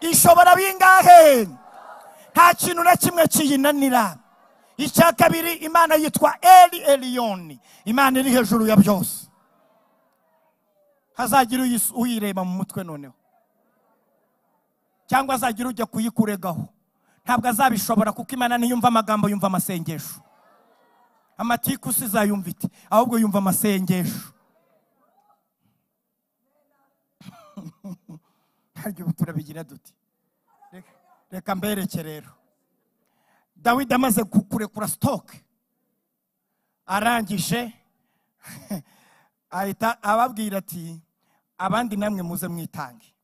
Ishobora bingahe? Nta kintu na kimwe kiyinanira. Icya kabiri, Imana yitwa Eli Eliyoni, Imana iri hejuru ya byose. Hazagira uyireba mu mutwe noneho, cyangwa azagira ujya kuyikuregaho, ntabwo azabishobora, kuko Imana ntiyumva amagambo, yumva amasengesho. Amatiku sizayumva ite, ahubwo yumva amasengesho. Harya ubu turabigira duti? Reka mbereke rero. Dawidi amaze kurekura stock, arangije ahita ababwira ati abandi namwe muze mwitange.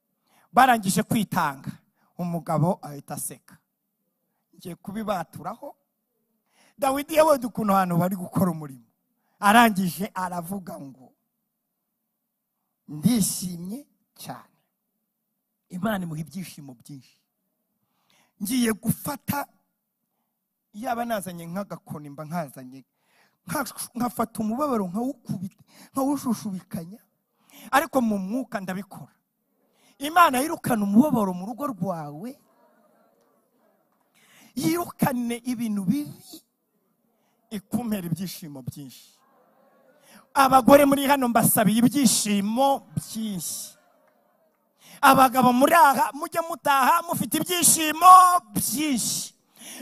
Barangije kwitanga, umugabo ahita aseka. Ngiye kubibaturaho. Dawidi yabonye ukuntu hano bari gukora umurimo, arangije aravuga ngo ndishimye cyane, Imana imuha ibyishimo byinshi. Ngiye gufata, yaba nazanye nk'agakoni mba nkazanye, nkafata umubabaro nkawukubita, nkawushushubikanya, ariko mu mwuka ndabikora. Imana yirukana umubabaro mu rugo rwawe, yirukane ibintu bibi, ikumpera ibyishimo byinshi. Abagore muri hano mbasabiye ibyishimo byinshi. Abagabo muri aha mujye mutaha mufite ibyishimo byinshi.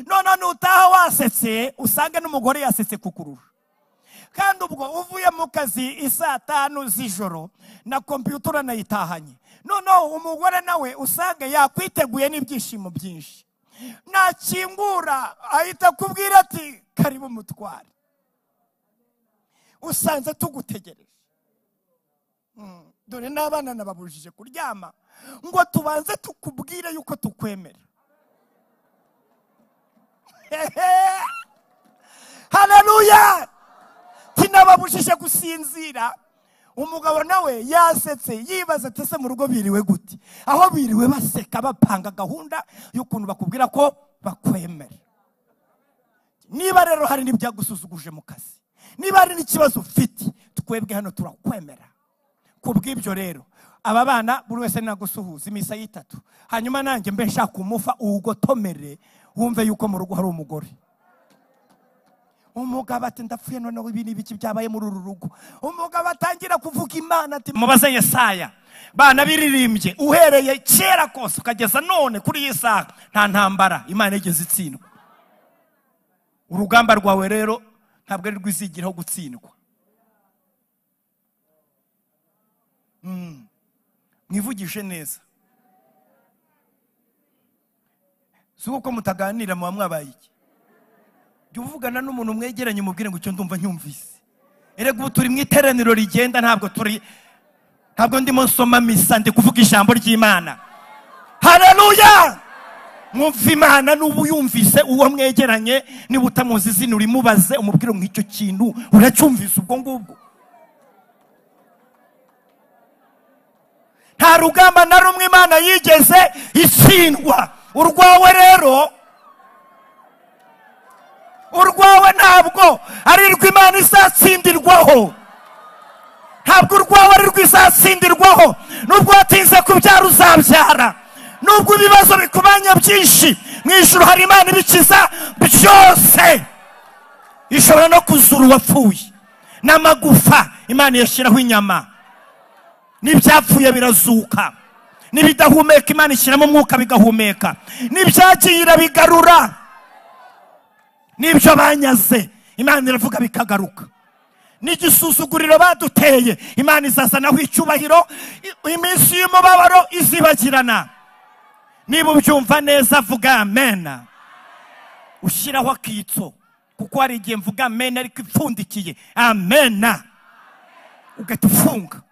None nutaha wasetse, usange n'umugore yasetse kukurusha. Kandi ubwo uvuye mu kazi isaa 5 z'ijoro na kompiyuta uranayitahanye, noneho umugore nawe usange yakwiteguye n'ibyishimo byinshi. Nakingura ahita akubwira ati karibu mutware, usanze tugutegereje. Dore n'abana nababujije kuryama ngo tubanze tukubwire yuko tukwemera. Haleluya! Tinababujije gusinzira. Umugabo nawe yasetse, yibaza ati ese mu rugo biriwe gute? Aho biriwe baseka bapanga gahunda y'ukuntu bakubwira ko bakwemera. Niba rero hari n'ibyagusuzuguje mu kazi, niba hari n'ikibazo ufite, twebwe hano turakwemera. Kubw'ibyo rero aba bana buri wese nagusuhuza imisa y'itatu, hanyuma nanjye mbe nshaka umufa ugotomere, wumve yuko mu rugo hari umugore. Umugabo ati ndapfuye noneho ibi ni ibiki byabaye muri uru rugo. Umugabo atangira kuvuga Imana ati mubaze Yesaya, bana biririmbye uhereye kera kose ukageza none kuri iyi saha nta ntambara Imana igeze itsindwa. Urugamba rwawe rero ntabwo ari rwizigiraho gutsindwa. Mwivugishe neza. Si uko mutaganira muba mwabaye iki? Jya uvugana n'umuntu mwegeranye umubwire ngo icyo ndumva nyumvise. Erega ubu turi mu iteraniro rigenda, ntabwo ndimo nsoma misa, ndi kuvuga ijambo ry'Imana. Haleluya! Mwumva Imana n'ubu yumvise uwo mwegeranye, niba utamuzi izina urimubaze umubwire ngo icyo kintu uracyumvise ubwo ngubwo. Nta rugamba na rumwe Imana yigeze itsindwa. Urwawe rero, urwawe ntabwo ari rw'Imana izatsindirwaho. Ntabwo urwawe ari rw'izatsindirwaho. Nubwo watinze kubyara uzabyara, nubwo ibibazo bikubanya byinshi, mu ijuru hari Imana ibikiza byose. Ishobora no kuzura uwapfuye n'amagufa, Imana yashyiraho inyama. N'ibyapfuye birazuka, n'ibidahumeka Imana ishyiramo umwuka bigahumeka, n'ibyagiye irabigarura, n'ibyo banyaze Imana iravuga bikagaruka, n'igisuzuguriro baduteye Imana izazanaho icyubahiro. Iminsi y'umubabaro izibagirana. Niba ubyumva neza vuga amen. Ushyiraho akitso, kuko hari igihe mvuga amen ariko ipfundikiye amen, ugahita ufunga.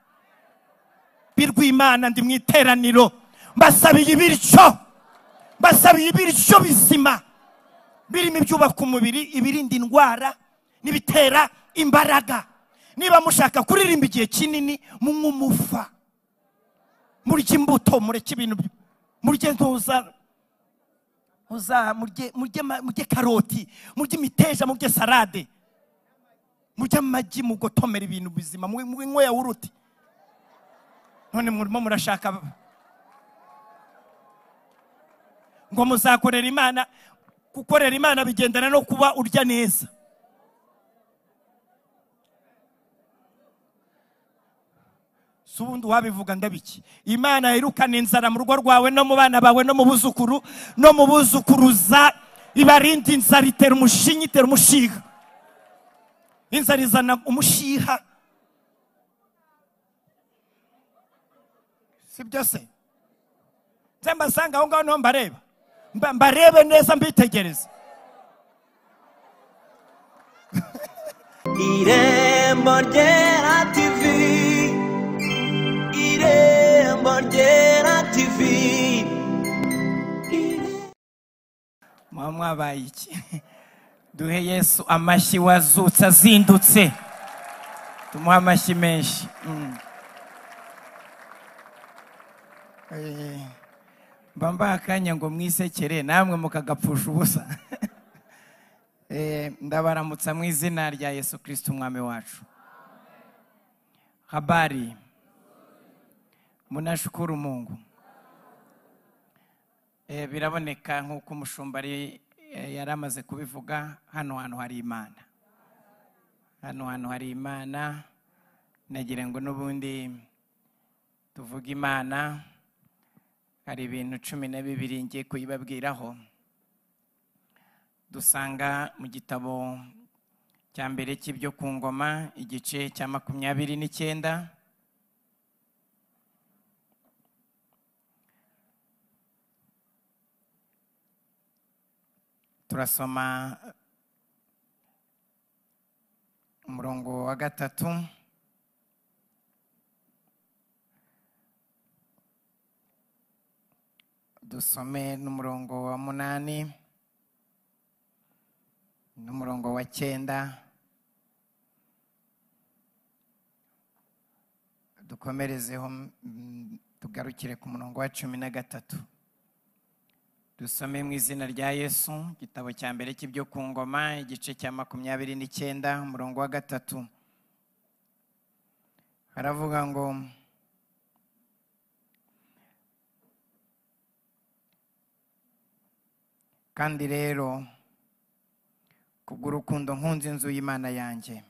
Birw'Imana ndi mu iteraniro, mbasabiye ibiryo, mbasabiye ibiryo bizima birimo ibyubaka umubiri, ibirinda indwara n'ibitera imbaraga. Niba mushaka kuririmba igihe kinini, munywe umufa, murye imbuto, mureke ibintu, murye ntuza, murye karoti, murye imiteja, murye salade, murye amagi, mugotomera ibintu bizima, munywe yawurute. None murimo murashaka. Ngo muzakorera Imana. Gukorera Imana bigendana no kuba urya neza. Subundi wabivuga ndabiki. Imana irukana inzara mu rugo rwawe no mu bana bawe no mu buzukuru no mu buzukuruza, ibarinda inzara, itera umushinya, itera umushiha. Inzara izana umushiha. Sibyo se? Nze mbasanga aho ngaho niho mbareba. Mbarebe neza mbitegereze. Irembo Ryera TV, Irembo Ryera TV. Mwabaye iki? Duhe Yesu amashyi wazutse azindutse. Tumuhe amashyi menshi. Mba akanya ngo mwisekere namwe mukagapfusha ubusa. Ndabaramutsa mu izina rya Yesu Kristo umwami wacu. Habari. Munashukuru Mungu. Biraboneka nkuko umushumba yaramaze kubivuga, hano hantu hari Imana. Hano hantu hari Imana. Nagira ngo n'ubundi tuvuge Imana. Hari ibintu 12 ngiye kuyibabwiraho. Dusanga mu gitabo cya mbere cy'ibyo ku ngoma igice cya 29. Turasoma umurongo wa 3. Dusome n'umurongo wa 8 n'umurongo wa 9. Dukomerezeho tugarukire ku murongo wa 13. Dusome mu izina rya Yesu, igitabo cya mbere cy'ibyo ku ngoma igice cya 29 umurongo wa 3. Haravuga ngo: kandi rero kubw'urukundo nkunze inzu y'Imana yanjye,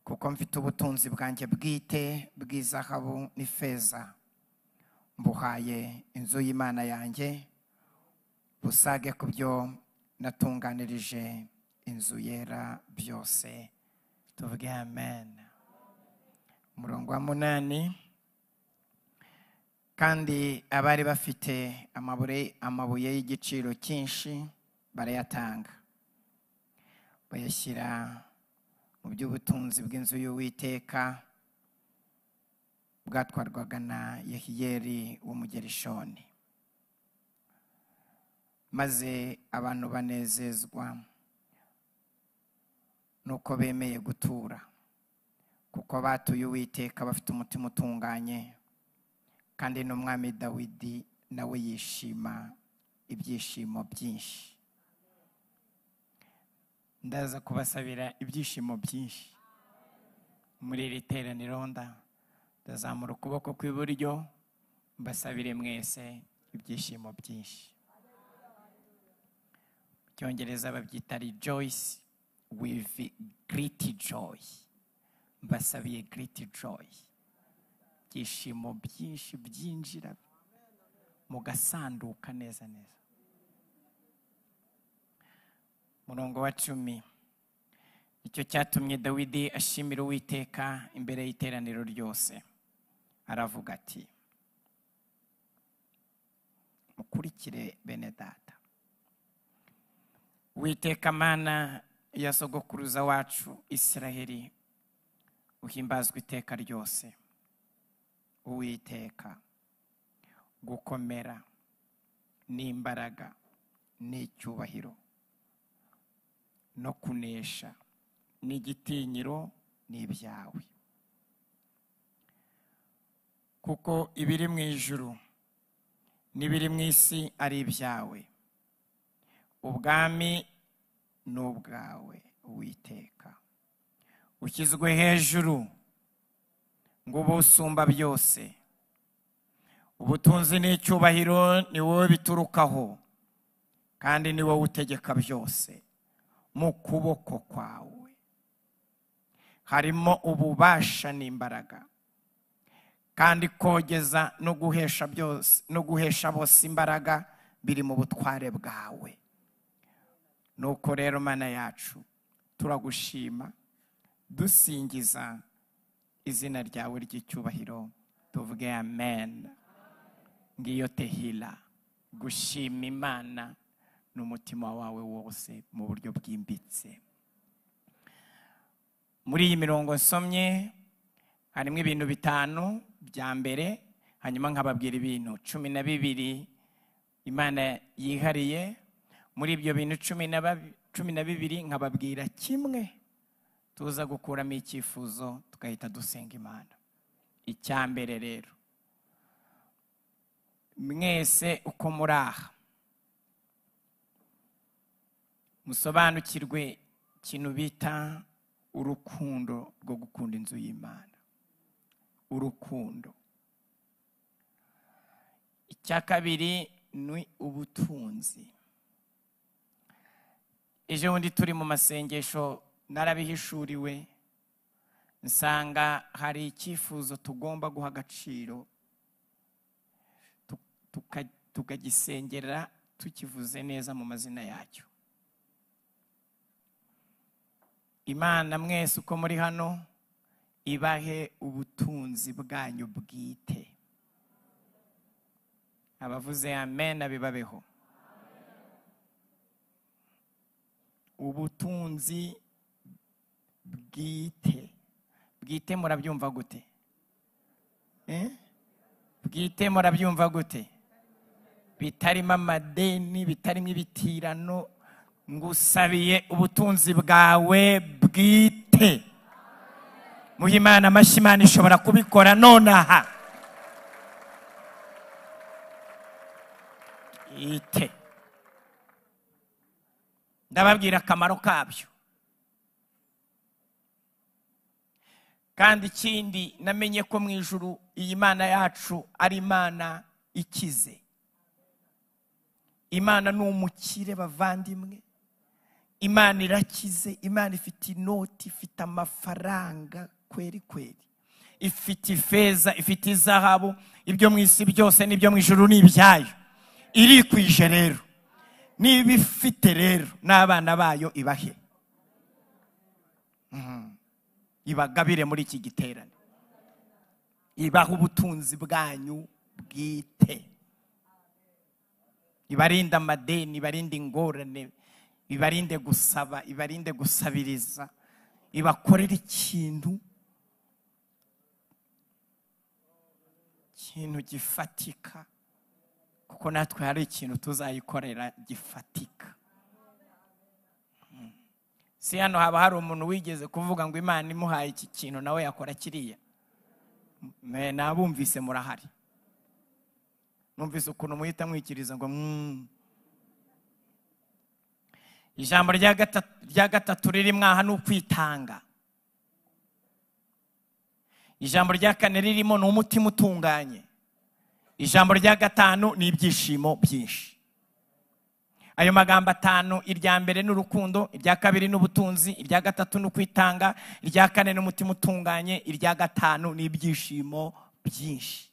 kuko mfite ubutunzi bwanjye bwite bw'izahabu n'ifeza, mbuhaye inzu y'Imana yanjye, busage ku byo natunganirije inzu yera byose. Tuvuge amen. Umurongo wa 8. Kandi abari bafite amabuye y'igiciro cyinshi barayatanga, bayashyira mu by'ubutunzi bw'inzu y'Uwiteka bwatwarwaga na Yehiyeli w'Umugerishoni. Maze abantu banezezwa nuko bemeye gutura, kuko batuye Uwiteka bafite umutima utunganye, kandi n'umwami Dawidi nawe yishima ibyishimo byinshi. Ndaza kubasabira ibyishimo byinshi muri iri teraniro. Ndazamura ukuboko kw'iburyo mbasabire mwese ibyishimo byinshi. Mu Cyongereza babyita rejoice with great joy. Mbasabiye great joy, ibyishimo byinshi byinjira mugasanduka neza neza. Murongo wa 10. Icyo cyatumye Dawidi ashimira Uwiteka imbere y'iteraniro ryose, aravuga ati: mukurikire bene data, Uwiteka Mana ya sogokuruza wacu Isiraheli, uhimbazwe iteka ryose. Uwiteka, gukomera n'imbaraga n'icyubahiro no kunesha n'igitinyiro n'ibyawe, kuko ibiri mu ijuru n'ibiri mu isi ari ibyawe, ubwami n'ubwawe Uwiteka, ushyizwe hejuru ngo ube usumba byose. Ubutunzi n'icyubahiro ni wowe biturukaho, kandi ni wowe utegeka byose. Mu kuboko kwawe harimo ububasha n'imbaraga, kandi kogeza no guhesha byose no guhesha bose imbaraga biri mu butware bwawe. Nuko rero Mana yacu, turagushima dusingiza izina ryawe ry'icyubahiro, tuvuge amen. Ngiyo tehila, gushima Imana n'umutima wawe wose mu buryo bwimbitse. Muri iyi mirongo nsomye harimo ibintu 5 bya mbere, hanyuma nkababwira ibintu 12 Imana yihariye. Muri ibyo bintu 12 nkababwira kimwe tuza gukuramo icyifuzo tugahita dusenga Imana. Icya mbere rero, mwese uko muri aha musobanukirwe ikintu bita urukundo rwo gukunda inzu y'Imana. Urukundo. Icya kabiri ni ubutunzi. Ejo bundi turi mu masengesho narabihishuriwe, nsanga hari icyifuzo tugomba guha agaciro, tukagisengera tukivuze neza mu mazina yacyo. Imana mwese uko muri hano ibahe ubutunzi bwanyu bwite. Abavuze amen abibabeho. Ubutunzi bwite. Bwite murabyumva gute? Bwite murabyumva gute? Bitarimo amadeni, bitarimo ibitirano. Ngusabiye ubutunzi bwawe bwite. Muhe Imana amashyi, Imana ishobora kubikora nonaha. Ite. Ndababwira akamaro kabyo. Kandi ikindi namenye ko mu ijuru iyi Mana yacu ari Imana ikize. Imana ni umukire bavandimwe. Imana irakize, Imana ifite inoti, ifite amafaranga kweri kweri, ifite ifeza, ifite izahabu, ibyo mu isi byose n'ibyo mu ijuru ni ibyayo. Irikwije rero, niba ifite rero n'abana bayo ibahe, ibagabire muri iki giterane, ibahe ubutunzi bwanyu bwite, ibarinde amadeni, ibarinde ingorane, ibarinde gusaba, ibarinde gusabiriza, ibakorera ikintu gifatika, kuko natwe hari ikintu tuzayikorera gifatika. Si hano haba hari umuntu wigeze kuvuga ngo Imana imuhaye iki kintu nawe yakora kiriya? Nabumvise murahari. Numvise ukuntu muhita mwikiriza ngo Ijambo rya gatatu riri mwaha ni ukwitanga. Ijambo rya kane ririmo ni umutima utunganye. Ijambo rya gatanu ni ibyishimo byinshi. Ayo magambo 5, irya mbere ni urukundo, irya kabiri ni ubutunzi, irya gatatu ni ukwitanga, irya kane ni umutima utunganye, irya gatanu ni ibyishimo byinshi.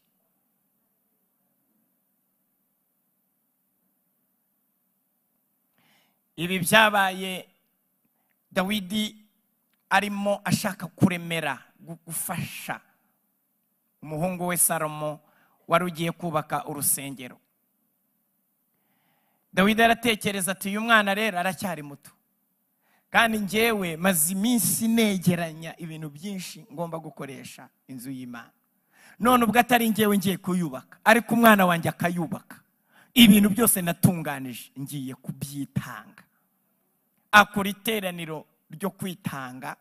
Ibi byabaye Dawidi arimo ashaka kuremera, gufasha umuhungu we Salomo wari ugiye kubaka urusengero. Dawidi aratekereza ati uyu mwana rero aracyari muto, kandi njyewe maze iminsi negeranya ibintu byinshi ngomba gukoresha inzu y'Imana. None ubwo atari njyewe ngiye kuyubaka, ariko umwana wanjye akayubaka, ibintu byose natunganije ngiye kubyitanga. Akora iteraniro ryo kwitanga,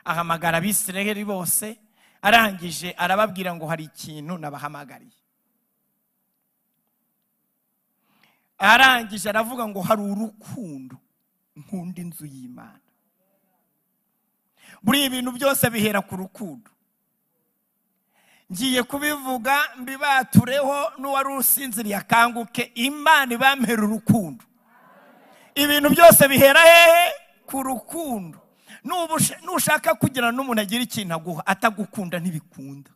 ahamagara Abisirayeli bose, arangije arababwira ngo hari ikintu nabahamagariye. Arangije aravuga ngo hari urukundo nkunda inzu y'Imana. Buri ibintu byose bihera ku rukundo. Ngiye kubivuga mbibatureho n'uwari usinziriye akanguke. Imana ibampera urukundo. Ibintu byose bihera hehe? Ku rukundo. Nushaka kugira n'umuntu agira ikintu aguha atagukunda ntibikunda.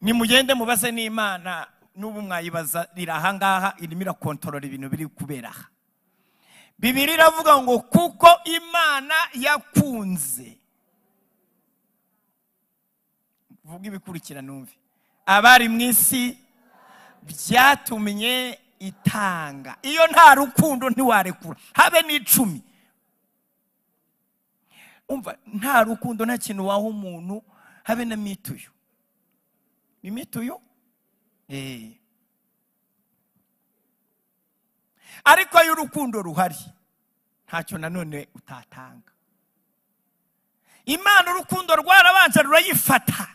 Nimugende mubaze n'Imana, n'ubu mwayibaza rira aha ngaha, irimo irakontorora ibintu biri kubera aha. Bibiliya iravuga ngo kuko Imana yakunze. Vuga ibikurikira numve. Abari mu isi byatumye itanga. Iyo nta rukundo ntiwarekura habe n'icumi. Umva, nta rukundo nta kintu waha umuntu habe na mituyu. Ni mituyu? Ariko iyo urukundo ruhari ntacyo nanone utatanga. Imana urukundo rwarabanje rurayifata,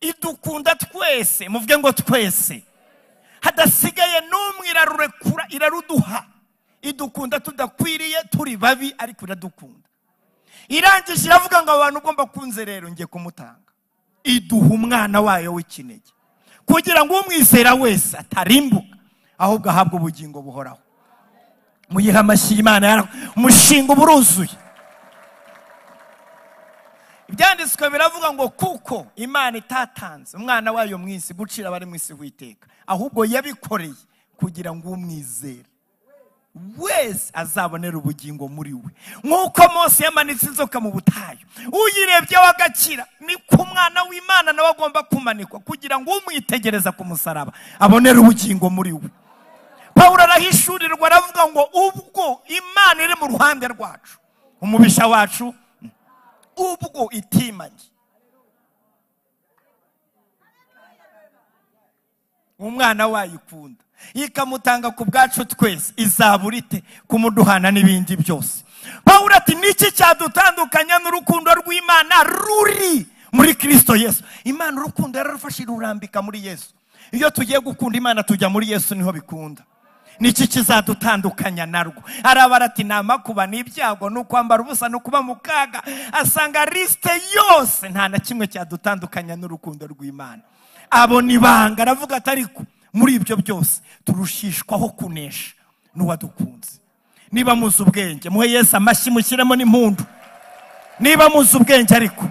idukunda twese. Muvuge ngo twese, hadasigaye n'umwe. Irarurekura, iraruduha. Idukunda tudakwiriye, turi babi, ariko iradukunda. Irangije iravuga ngo abantu ugomba kunze rero ngiye kumutanga. Iduha umwana wayo w'ikinege kugira ngo umwizera wese atarimbuka ahubwo ahabwe ubugingo buhoraho. Muyiha amashyi Imana, umushinga uba uruzuye. Ibyanditswe biravuga ngo kuko Imana itatanze umwana wayo mu isi gucira abari mu isi witeka, ahubwo yabikoreye kugira ngo umwizere wese azabonera ubugingo muri we. Nk'uko Mose yamanitse inzoka mu butayu, uyirebye agakira, ni ku mwana w'Imana nawe agomba kumanikwa kugira ngo umwitegereza ku musaraba abonere ubugingo muri we. Pawulo arahishurirwa aravuga ngo ubwo Imana iri mu ruhande rwacu, umubisha wacu ubwo itimanye. Umwana wayikunda ikamutanga ku bwacu twese, izaburite kumuduhana n'ibindi byose. Pawulo ati niki cyadutandukanya n'urukundo rw'Imana ruri muri Kristo Yesu? Imana urukundo yararufashe rurambika muri Yesu. Iyo tugiye gukunda Imana tujya muri Yesu, niho bikunda. Niki kizadutandukanya narwo? Arabara ati namakuba n'ibyago n'ukwambara ubusa no kuba mu kaga. Asanga liste yose nta na kimwe cyadutandukanya n'urukundo rw'Imana. Abona ibanga aravuga ati ariko muri ibyo byose turushishwaho kunesha n'uwadukunze. Niba muzi ubwenge muhe Yesu amashyi, mushyiremo n'impundu. Niba muzi ubwenge, ariko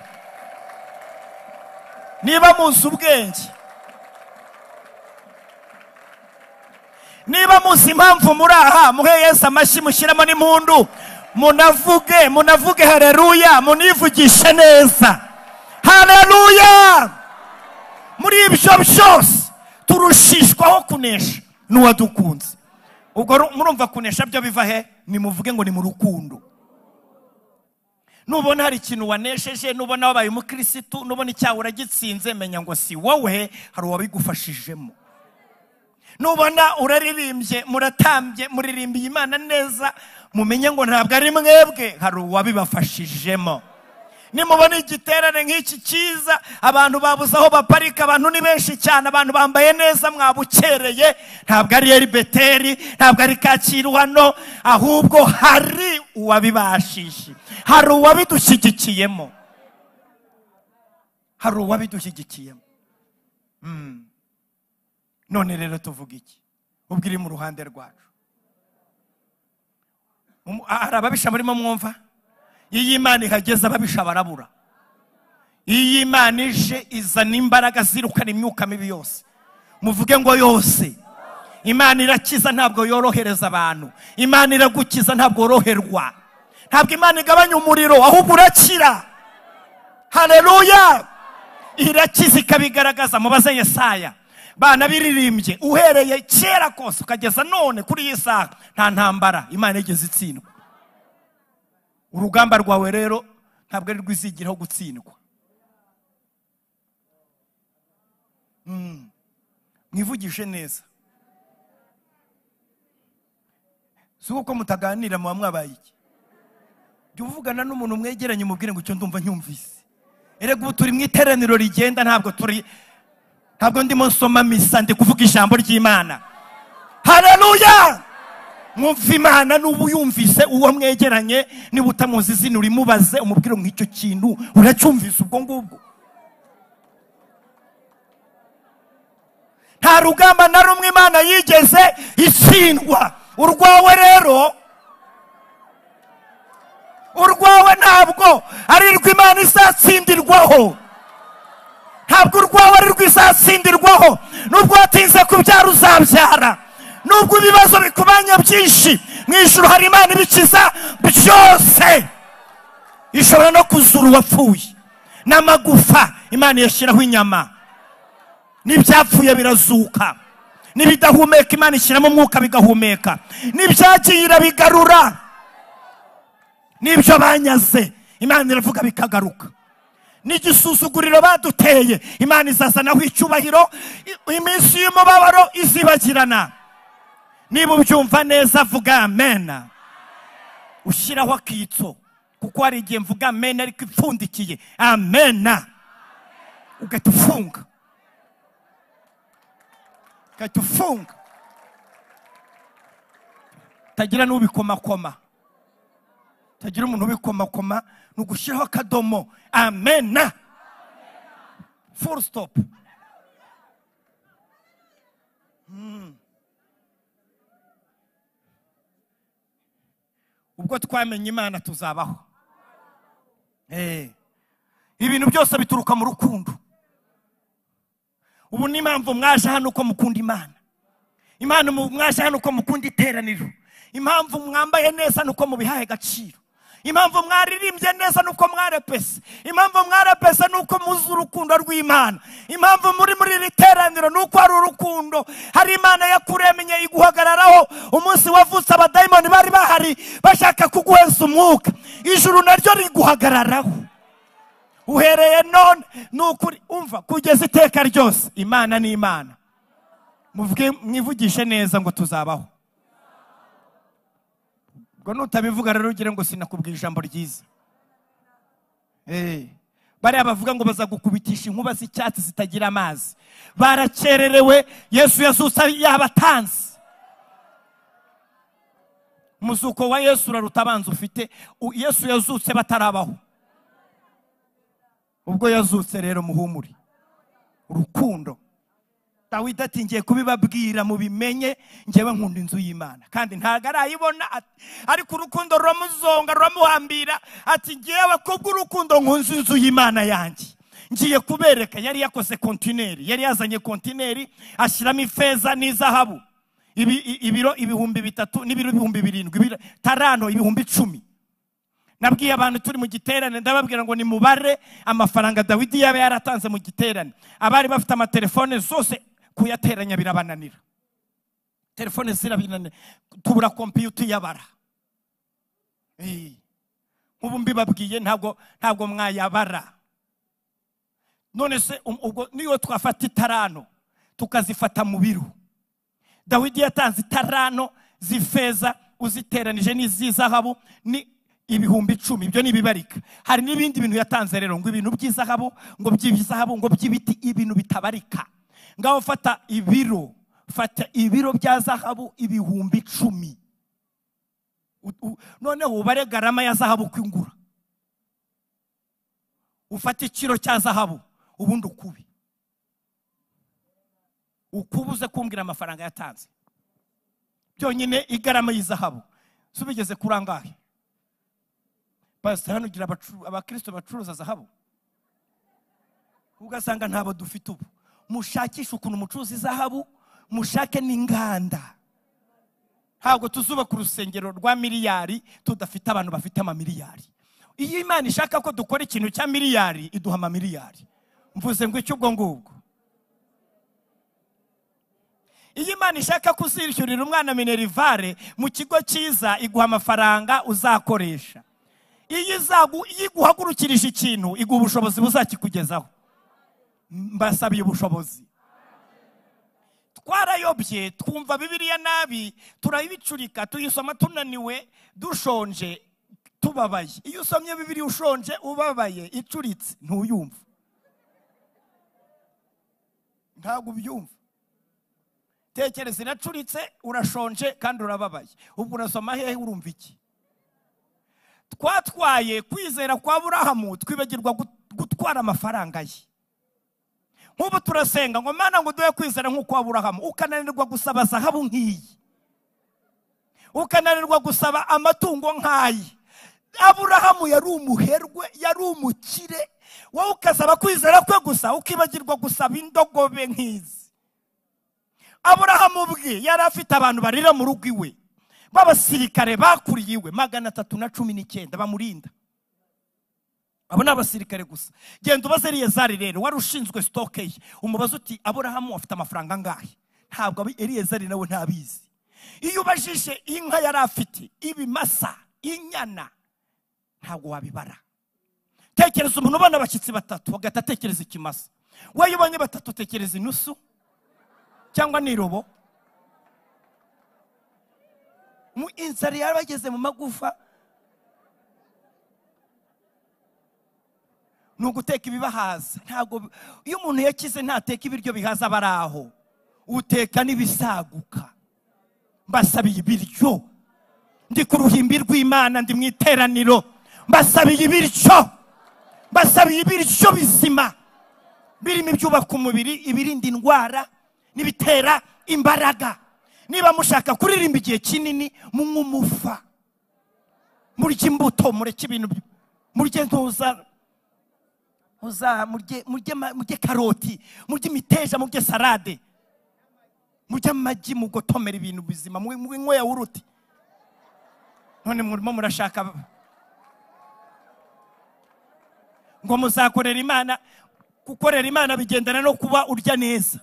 niba muzi ubwenge, niba muzi impamvu muri aha, muhe Yesu amashyi, mushyiremo n'impundu. Munavuge, munavuge haleluya, munivugishe neza haleluya. Muri ibyo byose turushishwaho kunesha n'uwadukunze. Ubwo murumva kunesha byo biva he? Nimuvuge ngo ni mu rukundo. Nubona hari ikintu wanesheje, nubona wabaye umukirisitu, nubona icyaha uragitsinze, menya ngo si wowe, hari uwabigufashijemo. Nubona uraririmbye, muratambye, muririmbiye Imana neza, mumenye ngo ntabwo ari mwebwe, hari uwabibafashijemo. Nimubona igiterane nk'iki cyiza, abantu babuze aho baparika, abantu ni benshi cyane, abantu bambaye neza, mwabukereye, ntabwo ari Eribeteri, ntabwo ari Kacyiru hano, ahubwo hari uwabibashije, hari uwabidushyigikiyemo, hari uwabidushyigikiyemo. None rero tuvuga iki? Ubwo iri mu ruhande rwacu. Hari ababisha murimo mwumva? Iyo Imana ihageze ababisha barabura. Iyo Imana ije izana imbaraga zirukana imyuka mibi yose. Muvuge ngo yose. Imana irakiza ntabwo yorohereza abantu. Imana iragukiza ntabwo yoroherwa. Ntabwo Imana igabanya umuriro ahubwo urakira. Haleluya! Irakiza ikabigaragaza. Mubaze Yesaya. Bana biririmbye uhereye kera kose ukageza none kuri iyi saha nta ntambara Imana igeze itsindwa. Urugamba rwawe rero ntabwo ari rwizigiraho gutsindwa. Mwivugishe neza. Si uko mutaganira muba mwabaye iki? Jya uvugana n'umuntu mwegeranye umubwire ngo icyo ndumva nyumvise. Erega ubu turi mu iteraniro rigenda, ntabwo ndimo nsoma misa, ndi kuvuga ijambo ry'Imana. Haleluya! Mwumva Imana n'ubu yumvise uwo mwegeranye, niba utamuzi izina urimubaze umubwire ngo icyo kintu uracyumvise ubwo ngubwo. Nta rugamba na rumwe Imana yigeze itsindwa. Urwawe rero, urwawe ntabwo ari rw'Imana izatsindirwaho. Ntabwo urwawe ari rw'izatsindirwaho. Nubwo watinze kubyara uzabyara, nubwo ibibazo bikubanya byinshi, mu ijuru hari Imana ibikiza byose. Ishobora no kuzura uwapfuye n'amagufa, Imana yashyiraho inyama, n'ibyapfuye birazuka, n'ibidahumeka Imana ishyiramo umwuka bigahumeka, n'ibyagiye irabigarura, n'ibyo banyaze Imana iravuga bikagaruka, n'igisuzuguriro baduteye Imana izazanaho icyubahiro. Iminsi y'umubabaro izibagirana. Niba ubyumva neza vuga amen. Ushyiraho akitso, kuko hari igihe mvuga amen ariko ipfundikiye amen, ugahita ufunga, ugahita ufunga, utagira n'ubikomakoma, utagira umuntu ubikomakoma. Ni ugushyiraho akadomo amen, full stop. Ubwo twamenye Imana tuzabaho. Ibintu byose bituruka mu rukundo. Ubu ni impamvu mwaje hano uko mukunda Imana, Imana mwaje hano uko mukunda iteraniro, impamvu mwambaye neza nuko mubihaye agaciro, impamvu mwaririmbye neza nuko mwarepese, impamvu mwarepese nuko muzi urukundo rw'Imana, impamvu muri iri teraniro nuko hari urukundo, hari Imana yakuremye iguhagararaho. Umunsi wavutse abadayimoni bari bahari bashaka kuguheza umwuka, ijuru naryo riguhagararaho. Uhereye none nukuri umva kugeza iteka ryose Imana ni Imana. Muvuge, mwivugishe neza ngo tuzabaho. Ubwo nutabivuga rero ugire ngo sinakubwira ijambo ryiza. Bariya bavuga ngo bazagukubitisha inkuba z'icyatsi zitagira amazi, barakererewe. Yesu yazutse yabatanze. Umuzuko wa Yesu uraruta abanzi ufite. Yesu yazutse batarabaho. Ubwo yazutse rero muhumure urukundo. Dawidi ati ngiye kubibabwira mubimenye, ngewe nkunda inzu y'Imana. Kandi ntago arayibona, ariko urukundo ruramuzonga ruramuhambira. Ati ngewe kubw'urukundo nkunze inzu y'Imana yanjye, ngiye kubereka. Yari yakoze kontineri, yari yazanye kontineri ashyiramo ifeza n'izahabu, ibiro 3000 n'ibiro 7000, tarano 10,000. Nabwiye abantu turi mu giterane, ndababwira ngo nimubare amafaranga Dawidi yaba yaratanze mu giterane. Abari bafite amatelefone zose kuyateranya birabananira, telefone zirabinanira, tubura kompiyuta yabara. Nk'ubu mbibabwiye ntabwo mwayabara. None se ubwo niyo twafata itarano tukazifata mu biro, Dawidi yatanze itarano z'ifeza uziteranije n'iz'izahabu ni 10,000. Ibyo ni ibibarika. Hari n'ibindi bintu yatanze rero, ngo ibintu by'izahabu, ngo by'izahabu, ngo by'ibiti, ibintu bitabarika. Ngaho fata ibiro, fata ibiro bya zahabu 10,000. Noneho ubare garama ya zahabu kwingura, ufate ikiro cya zahabu ubundi ukubi, ukubuze kumbwira amafaranga yatanze byonyine. Igarama y'izahabu subigeze kurangahe? Pastor hano ugira abakristo bacuruza zahabu, ugasanga ntabo dufite ubu. Mushakishe ukuntu mucuruza izahabu, mushake n'inganda. Ntabwo tuzubaka urusengero rwa miliyari tudafite abantu bafite amamiliyari. Iyo Imana ishaka ko dukora ikintu cya miliyari iduha amamiliyari. Mvuze ngo icyo ubwo ngubwo. Iyo Imana ishaka kuzishyurira umwana minerivare mu kigo cyiza iguha amafaranga uzakoresha. Iyo iguhagurukirije ikintu iguha ubushobozi buzakikugezaho. Mbasabiye ubushobozi. Twarayobye twumva Bibiliya nabi, turayibicurika, tuyisoma tunaniwe, dushonje, tubabaye. Iyo usomye Bibiliya ushonje, ubabaye, icuritse, ntuyumva. Ntabwo ubyumva. Tekereza iracuritse, urashonje kandi urababaye. Ubwo urasoma hehe, urumva iki? Twatwaye kwizera kwa Aburahamu, twibagirwa gutwara amafaranga ye. Nk'ubu turasenga ngo Mana ngo uduhe kwizera nk'uko Aburahamu, ukananirwa gusaba zahabu nk'iyi, ukananirwa gusaba amatungo nk'ayi. Aburahamu yari umuherwe, yari umukire, wowe ukasaba kwizera kwe gusa, ukibagirwa gusaba indogobe nk'izi. Aburahamu ubwe yari afite abantu barira mu rugo iwe b'abasirikare bakuriye iwe 319 bamurinda. Abo ni abasirikare gusa. Genda ubaze Eliyezari rero wari ushinzwe stock ye, umubaze uti Aburahamu afite amafaranga angahe? Ntabwo Eliyezari nawe ntabizi. Iyo ubajije inka yari afite, ibimasa, inyana, ntabwo wabibara. Tekereza umuntu ubona abashyitsi batatu agahita atekereza ikimasa. Wowe ubonye batatu utekereza inusu cyangwa n'irobo. Mu inzara yarabageze mu magufa. Ni uguteka ibibahaza. Ntabwo iyo umuntu yakize ntateka ibiryo bihaza abari aho, uteka n'ibisaguka. Mbasabiye ibiryo, ndi ku ruhimbi rw'Imana, ndi mu iteraniro, mbasabiye ibiryo, mbasabiye ibiryo bizima birimo ibyubaka umubiri, ibirinda indwara n'ibitera imbaraga. Niba mushaka kuririmba igihe kinini, munywe umufa, murye imbuto, mureke ibintu, murye ntuza, murye karoti, murye imiteja, murye salade, murye amagi, mugotomera ibintu bizima, munywe yawurute. None murimo murashaka ngo muzakorera Imana. Gukorera Imana bigendana no kuba urya neza.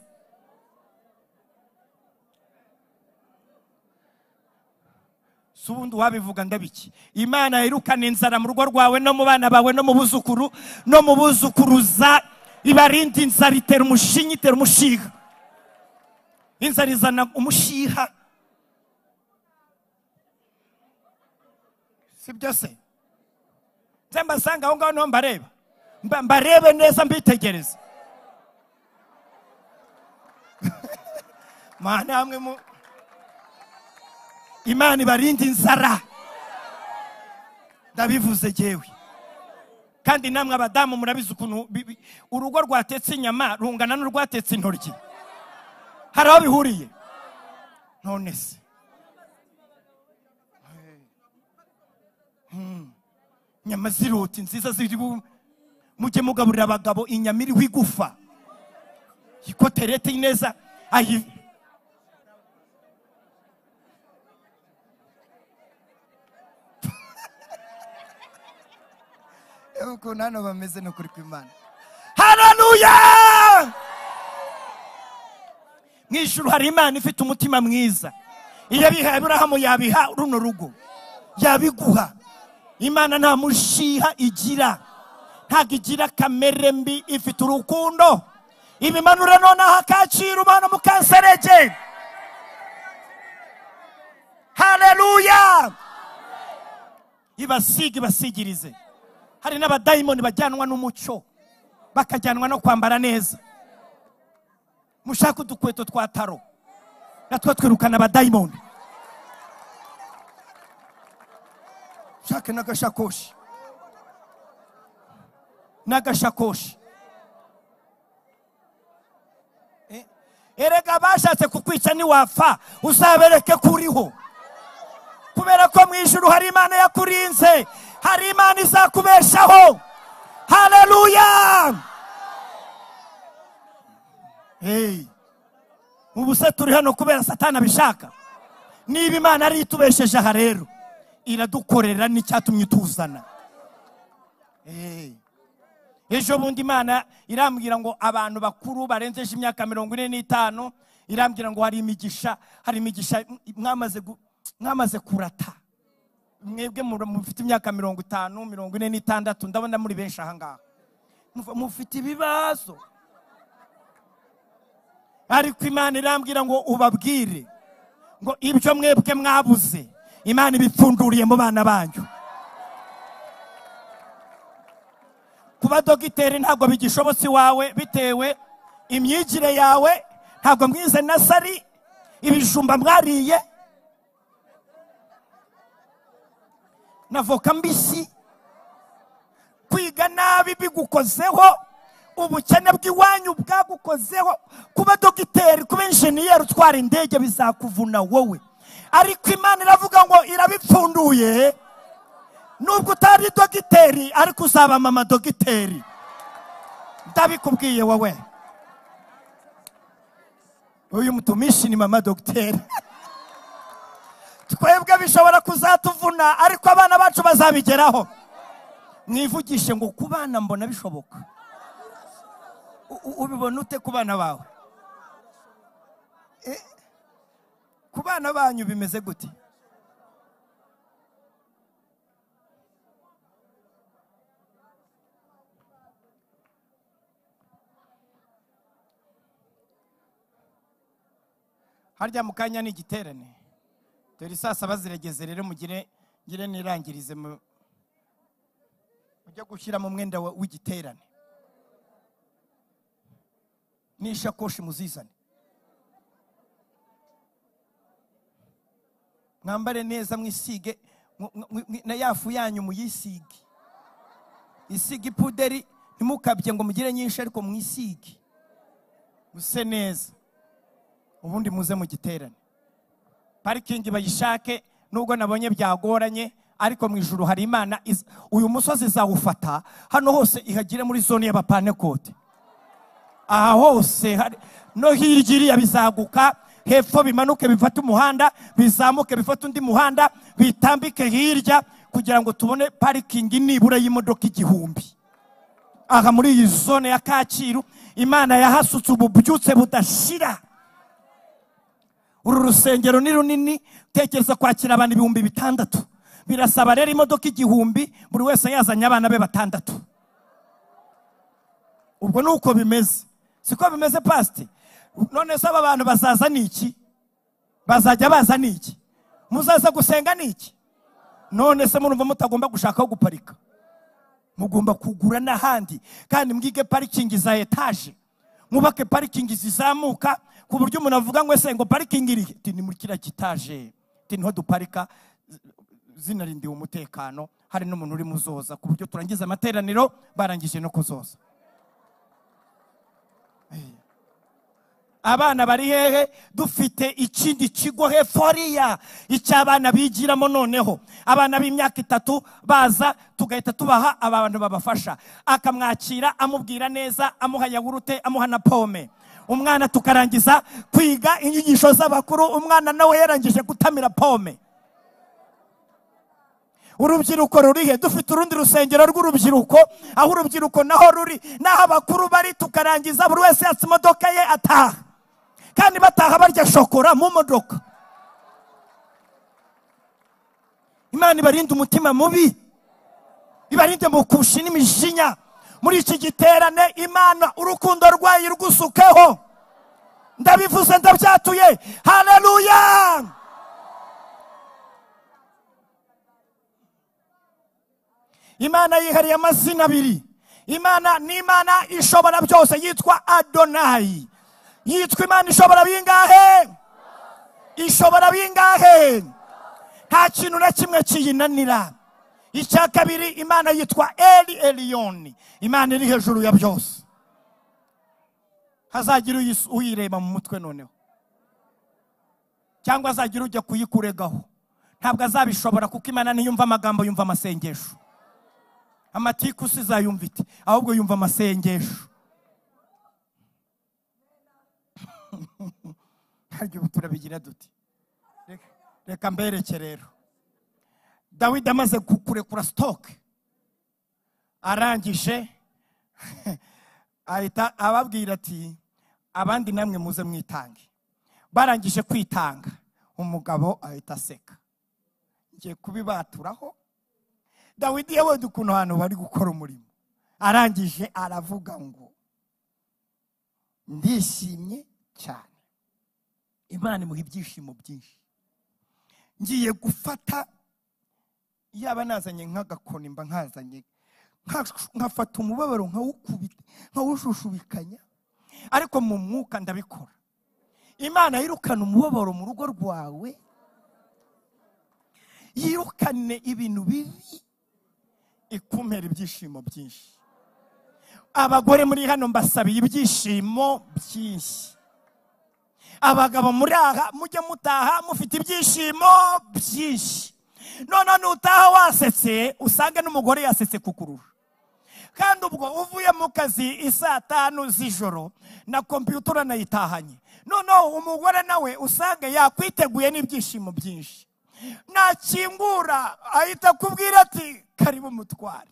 Si ubundi wabivuga ndabiki. Imana yirukana inzara mu rugo rwawe no mu bana bawe no mu buzukuru no mu buzukuruza, ibarinda inzara, itera umushinya, itera umushiha. Inzara izana umushiha, sibyo se? Nze mbasanga aho ngaho niho mbareba, mbarebe neza, mbitegereze. Mana hamwe mu Imana ibarinda inzara, ndabivuze jyewe. Kandi namwe abadamu murabizi ukuntu urugo rwatetse inyama rungana n'urwatetse intoryi, hari aho bihuriye. None se inyama ziroti nziza ziri, mujye mugaburira abagabo inyama iriho igufa, ikoterete neza ayi. Ukuntu hano bameze no kuri kw'Imana. Haleluya! Mu ijuru hari Imana ifite umutima mwiza. Iyo abiha Aburahamu yabiha runo rugo, yabiguha. Imana nta mushiha igira, ntabwo igira kamere mbi, ifite urukundo. Ibimanura nonaha kacyiru umwana mukanserege. Haleluya! Ibasige, ibasigirize. Hari n'abadayimoni bajyanwa n'umuco, bakajyanwa no kwambara neza. Mushaka udukweto twa taro, natwo twirukana abadayimoni. Shaka n'agashakoshi, n'agashakoshi. Erega bashatse kukwica niwapfa uzabereke kuriho, kubera ko mu ijuru hari Imana yakurinze, hari Imana izakubeshaho. Haleluya! Hey, ubu se turi hano kubera Satani abishaka? Niba Imana ari itubesheje aha rero, iradukorera n'icyatumye tuzana. Hey, ejo bundi Imana irambwira ngo abantu bakuru barenzeje imyaka 45, irambwira ngo hari imigisha, hari imigisha mwamaze kurata. Mwebwe mufite imyaka 50, 46, ndabona muri benshi aha ngaha mufite ibibazo. Ariko Imana irambwira ngo ubabwire ngo ibyo mwebwe mwabuze Imana ibipfunduriye mu bana banyu. Kuba dogiteri ntabwo bigishobotse iwawe bitewe imyigire yawe, ntabwo mwize nasari, ibijumba mwariye na voka mbisi, kwiga nabi bigukozeho, Ubukene bw'iwanyu bwagukozeho. Kuba dogiteri, kuba enjeniyeri utwara indege bizakuvuna wowe, ariko Imana iravuga ngo irabipfunduye. Nubwo utari dogiteri ariko uzaba mama dogiteri, ndabikubwiye wowe. Uyu mutumishi ni mama dogiteri. Twebwe bishobora kuzatuvuna ariko abana bacu bazabigeraho. Mwivugishe ngo ku bana mbona bishoboka. Ubibona ute ku bana bawe? Ku bana banyu bimeze gute? Harya mukanya ni igiterane. Dore saa saba ziregeze rero, mugire ngire nirangirize mujye gushyira mu mwenda w'igiterane n'ishakoshi muzizane, mwambare neza, mwisige na yafu yanyu muyisige, isige ipuderi, ntimukabye ngo mugire nyinshi ariko mwisige muse neza, ubundi muze mu giterane. Parikingi bayishake, nubwo nabonye byagoranye, ariko mu ijuru hari Imana. Uyu musozi izawufata hano hose ihagire muri zone y'abapanekote. Aha hose no hirya iriya bizaguka, hepfo bimanuke bifate umuhanda, bizamuke bifate undi muhanda, bitambike hirya kugira ngo tubone parikingi nibura y'imodoka 1000. Aha muri iyi zone ya Kacyiru Imana yahasutse ububyutse budashira. Uru rusengero ni runini, tekereza kwakira abantu 6000. Birasaba rero imodoka 1000, buri wese yazanye abana be 6. Ubwo nuko bimeze. Siko bimeze pastor? None se aba bantu bazaza niki? Bazajya baza niki? Muzaza gusenga niki? None se murumva mutagomba gushaka aho guparika? Mugomba kugura n'ahandi, kandi mwige parikingi za etage. Mwubake parikingi zizamuka ku buryo umuntu avuga ngo ese ngo parikingi iri ni muri kiriya kitaje, niho duparika, zinarindiwe umutekano, hari n'umuntu uri muzoza ku buryo turangiza amateraniro barangije no kuzoza. Abana bari hehe? Dufite ikindi kigo hepfo hariya icy'abana bigiramo. Noneho abana b'imyaka 3 baza tugahita tubaha abantu babafasha, akamwakira amubwira neza, amuha yawurute, amuha na pome. Umwana tukarangiza kwiga inyigisho z'abakuru, umwana nawe yarangije gutamira pome. Urubyiruko rurihe? Dufite urundi rusengero rw'urubyiruko, aho urubyiruko naho ruri, naho abakuru bari, tukarangiza buri wese yatse imodoka ye ataha, kandi bataha barya shokora mu modoka. Imana ibarinde umutima mubi, ibarinde mukushi n'imijinya. Muri iki giterane Imana urukundo rwayo rugusukeho. Ndabivuze ndabyatuye. Haleluya! Imana yihariye amazina 2. Imana ni Imana ishobora byose, yitwa Adonai. Yitwa Imana ishobora bingahe? Ishobora bingahe? Nta kintu na kimwe kiyinanira. Icya kabiri, Imana yitwa Eli Eliyoni, Imana iri hejuru ya byose. Hazagira uyireba mu mutwe noneho, cyangwa azagira ujya kuyikuregaho, ntabwo azabishobora, kuko Imana ntiyumva amagambo, yumva amasengesho. Amatiku sizayumva ite, ahubwo yumva amasengesho. Harya ubu turabigira dute? Reka mbereke rero. Dawidi amaze kukurekura stock, arangije ahita ababwira ati abandi namwe muze mwitange. Barangije kwitanga, umugabo ahita aseka. Ngiye kubibaturaho. Dawidi yabonye ukuntu hano bari gukora umurimo, arangije aravuga ngo ndishimye cyane, Imana imuha ibyishimo byinshi. Ngiye gufata, yaba nazanye nk'agakoni mba nkazanye, nkafata umubabaro nkawukubita, nkawushushubikanya, ariko mu mwuka ndabikora. Imana yirukana umubabaro mu rugo rwawe, yirukane ibintu bibi, ikumpera ibyishimo byinshi. Abagore muri hano mbasabiye ibyishimo byinshi. Abagabo muri aha mujye mutaha mufite ibyishimo byinshi. None nutaha wasetse usange n'umugore yasetse kukurusha. Kandi ubwo uvuye mu kazi isaa 5 z'ijoro na kompiyuta uranayitahanye. Noneho umugore nawe usange yakwiteguye n'ibyishimo byinshi. Nakingura ahita akubwira ati karibu mutware,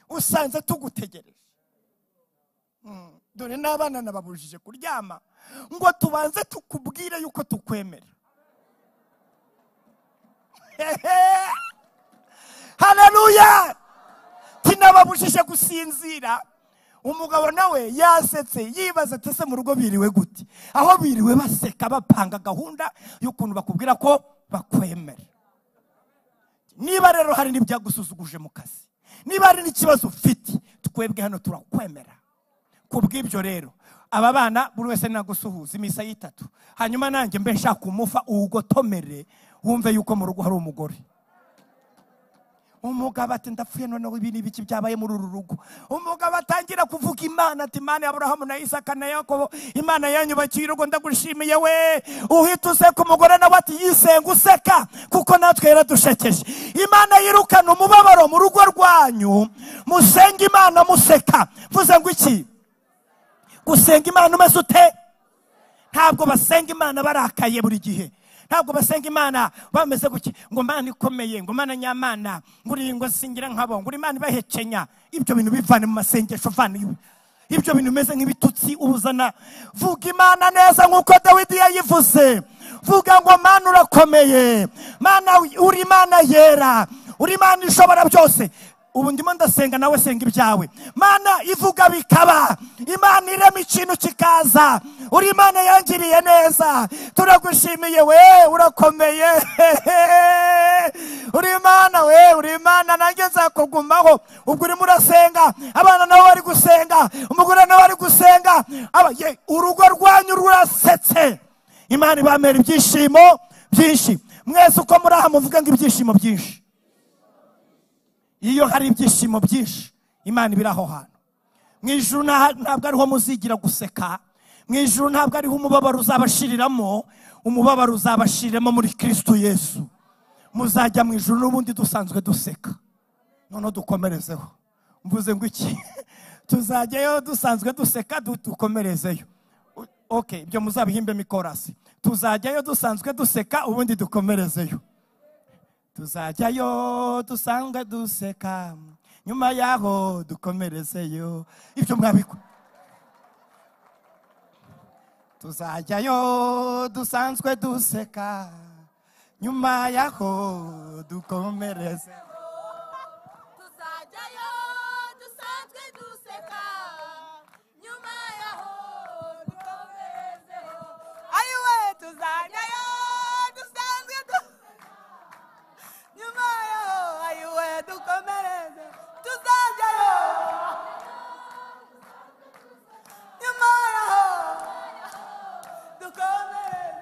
usanze tugutegereje. Dore n'abana nababujije kuryama ngo tubanze tukubwire yuko tukwemera. Haleluya! Tinababujije gusinzira. Umugabo nawe yasetse yibaza ati ese mu rugo biriwe gute? Aho biriwe baseka bapanga gahunda y'ukuntu bakubwira ko bakwemera. Niba rero hari n'ibyagusuzuguje mu kazi, niba hari n'ikibazo ufite, twebwe hano turakwemera. Kubw'ibyo rero aba bana buri wese nagusuhuza imisa y'itatu, hanyuma nanjye mbe nshaka umufa ugotomere wumve yuko mu rugo hari umugore. Umugabo ati ndapfuye noneho ibi n'ibiki byabaye muri uru rugo. Umugabo atangira kuvuga Imana ati Imana ya Aburahamu na Isaka na Yakobo, Imana yanyubakiye urugo ndagushimiye we. Uhita useka. Umugore nawe ati yisenga useka kuko natwe yaradushekeje. Imana yirukana umubabaro mu rugo rwanyu, musenge Imana museka. Mvuze ngo iki? Gusenga Imana umeze ute? Ntabwo basenga Imana barakaye buri gihe. Ntabwo basenga Imana bameze guki ngo Imana ikomeye, ngo Imana nyamana, ngo uri ngo singira nkabo, ngo uri Imana ibahekenya. Ibyo bintu bivane mu masengesho, vane ibyo bintu bimeze nk'ibitutsi ubuzana. Vuga Imana neza nkuko Dawidi yayivuze. Vuga ngo Mana urakomeye, Mana uri Imana yera, uri Imana ishobora byose. Ubu ndimo ndasenga nawe senga ibyawe. Mana ivuga bikaba, Imana irema ikintu kikaza, uri Imana yangiriye neza, turagushimiye we, urakomeye. Uri Imana we, uri Imana nanjye nzakugumaho. Ubwo urimo urasenga, abana nabo bari gusenga, umugore nawe ari gusenga, urugo rwanyu rurasetse. Imana ibamera ibyishimo byinshi. Mwese uko muri aha muvuga ngo ibyishimo byinshi. Iyo hari ibyishimo byinshi, Imana ibiri aho hantu. Mu ijuru ntabwo ariho muzigira guseka, mu ijuru ntabwo ariho umubabaro uzabashiriramo, umubabaro uzabashiriramo muri Kristo Yesu. Muzajya mu ijuru n'ubundi dusanzwe duseka. Noneho dukomerezeho. Mvuze ngo iki? Tuzajyayo dusanzwe duseka, dukomerezeyo. Okay, ibyo muzabihimbemo ikorasi. Tuzajyayo dusanzwe duseka, ubundi dukomerezeyo. Tuzajyayo dusanga duseka, nyuma yaho dukomerezeyo. Ibyo mwabiko. Tuzajyayo dusanzwe duseka, nyuma yaho dukomereze. Tuzajyayo dusanzwe duseka, nyuma yaho dukomerezeyo. Ayiwe, tuzajyayo dusanzwe duseka, nyuma yaho ayiwe dukomereze. Tuzajyayo nyuma yaho dukomereze.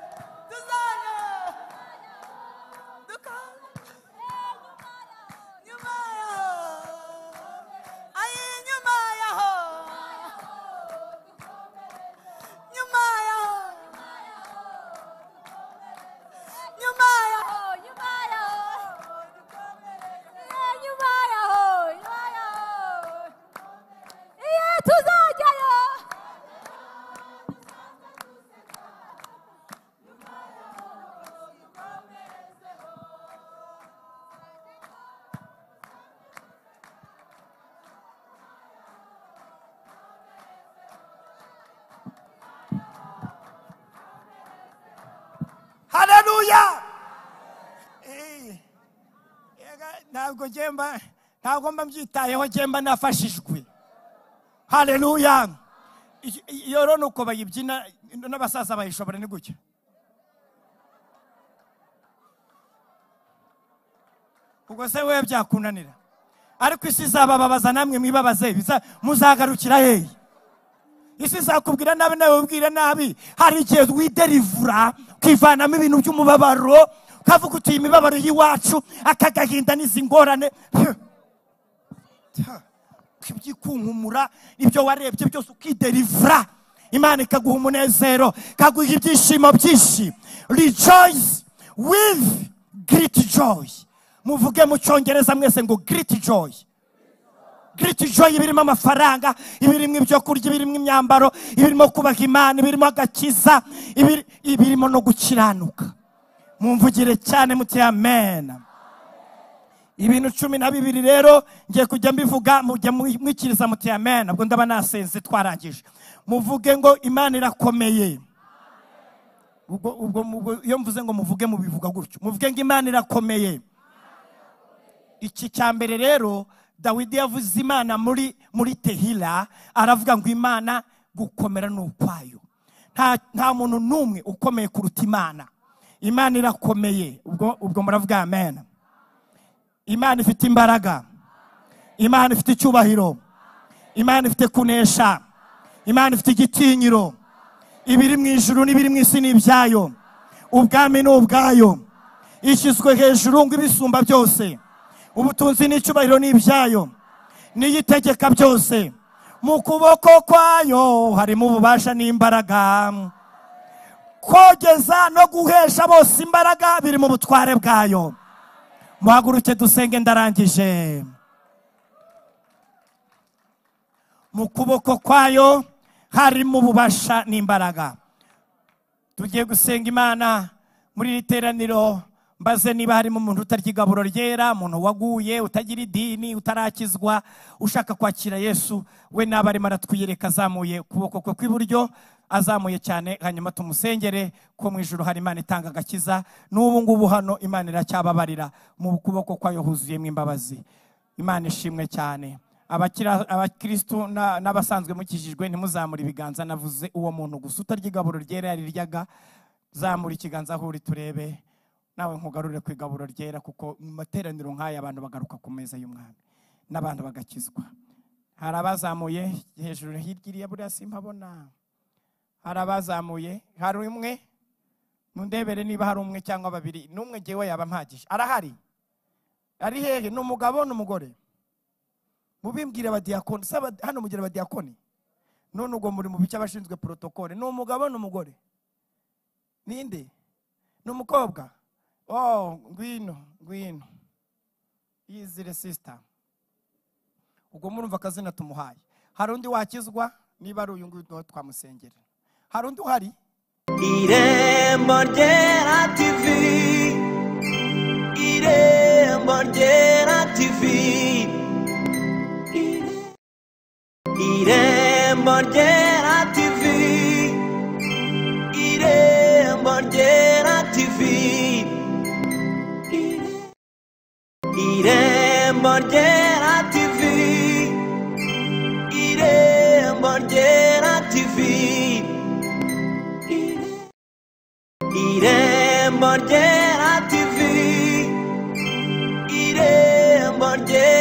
Tuzajyayo dukomereze nyuma yaho, ayi nyuma yaho, nyuma yaho, nyuma yaho, nyuma yaho, nyuma yaho, nyuma yaho. Iye tuzajyayo. Haleluya! Ntabwo mba mbyitayeho, jemba nafashijwe. Haleluya! Iyo rero nuko bayibyina n'abasaza bayishobora ni gutya. Ubwo se wewe byakunanira. Ariko isi izabababaza namwe mwibabaze, muzagarukira hehe? Isi izakubwira nabi nawe ubwira nabi. Hari igihe widerivura ukivanamo ibintu by'umubabaro, ukavuga uti imibabaro y'iwacu, aka gahinda n'izi ngorane, Ukibyikunkumura ibyo warebye byose ukiderivra, Imana ikaguha umunezero, ikaguha ibyishimo byinshi. Rejoice with great joy. Muvuge mu Cyongereza mwese ngo great joy. Great joy ibirimo amafaranga, ibirimo ibyo kurya, ibirimo imyambaro, ibirimo kubaha Imana, ibirimo agakiza, ibirimo no gukiranuka. Mumvugire cyane muti amen. Ibintu 12 rero ngiye kujya mbivuga, mujya mwikiriza muti amen. Ubwo ndaba nasenze twarangije. Muvuge ngo Imana irakomeye. Ubwo iyo mvuze ngo muvuge mubivuga gutyo. Muvuge ngo Imana irakomeye. Iki cya mbere rero Dawidi yavuze Imana muri Tehila, aravuga ngo Imana gukomera ni ukwayo. Nta muntu n'umwe ukomeye kuruta Imana. Imana irakomeye. Ubwo muravuga amen. Imana ifite imbaraga. Imana ifite icyubahiro. Imana ifite kunesha. Imana ifite igitinyiro. Ibiri mu ijuru n'ibiri mu isi ni ibyayo. Ubwami ni ubwayo. Ishyizwe hejuru ngo ibisumba byose. Ubutunzi n'icyubahiro ni ibyayo. Niyitegeka byose. Mu kuboko kwayo harimo ububasha n'imbaraga. Kogeza no guhesha bose imbaraga biri mu butware bwayo. Muhaguruke dusenge, ndarangije. Mu kuboko kwayo harimo ububasha n'imbaraga. Tugiye gusenga Imana muri iri teraniro. Mbaze niba harimo umuntu utarya igaburo ryera, umuntu waguye, utagira idini, utarakizwa, ushaka kwakira Yesu, we naba arimo aratwiyereka azamuye ukuboko kwe kw'iburyo, azamuye cyane, hanyuma tumusengere ko mu ijuru hari Imana itanga agakiza. N'ubu ngubu hano Imana iracyababarira, mu kuboko kwayo huzuyemo imbabazi. Imana ishimwe cyane. Abakristo n'abasanzwe mukijijwe ntimuzamure ibiganza, navuze uwo muntu gusa utarya igaburo ryera yariryaga. Zamura ikiganza aho uri turebe, nawe nkugarurire ku igaburo ryera, kuko mu materaniro nk'aya abantu bagaruka ku meza y'umwami n'abantu bagakizwa. Hari abazamuye hejuru hirya iriya, buriya simpabona. Hari abazamuye, hari umwe, mundebere niba hari umwe cyangwa babiri. N'umwe ngewe yaba mpagije. Arahari? Ari hehe? Ni umugabo n'umugore? Mubimbwire abadiyakoni. Saba hano mugira abadiyakoni. None ubwo muri mu bice abashinzwe protocole. Ni umugabo n'umugore? Ninde? Ni umukobwa? Oh, ngwino, ngwino. Yizire sister. Ubwo murumva akazina tumuhaye. Hari undi wakizwa? Niba ari uyu nguyu twamusengera. Hari undi uhari? Irembo Ryera TV. Irembo Ryera TV. Irembo Ryera TV. Irembo Ryera TV. Irembo Ryera TV. Irembo Ryera TV. Irembo Ryera TV. Irembo Ryera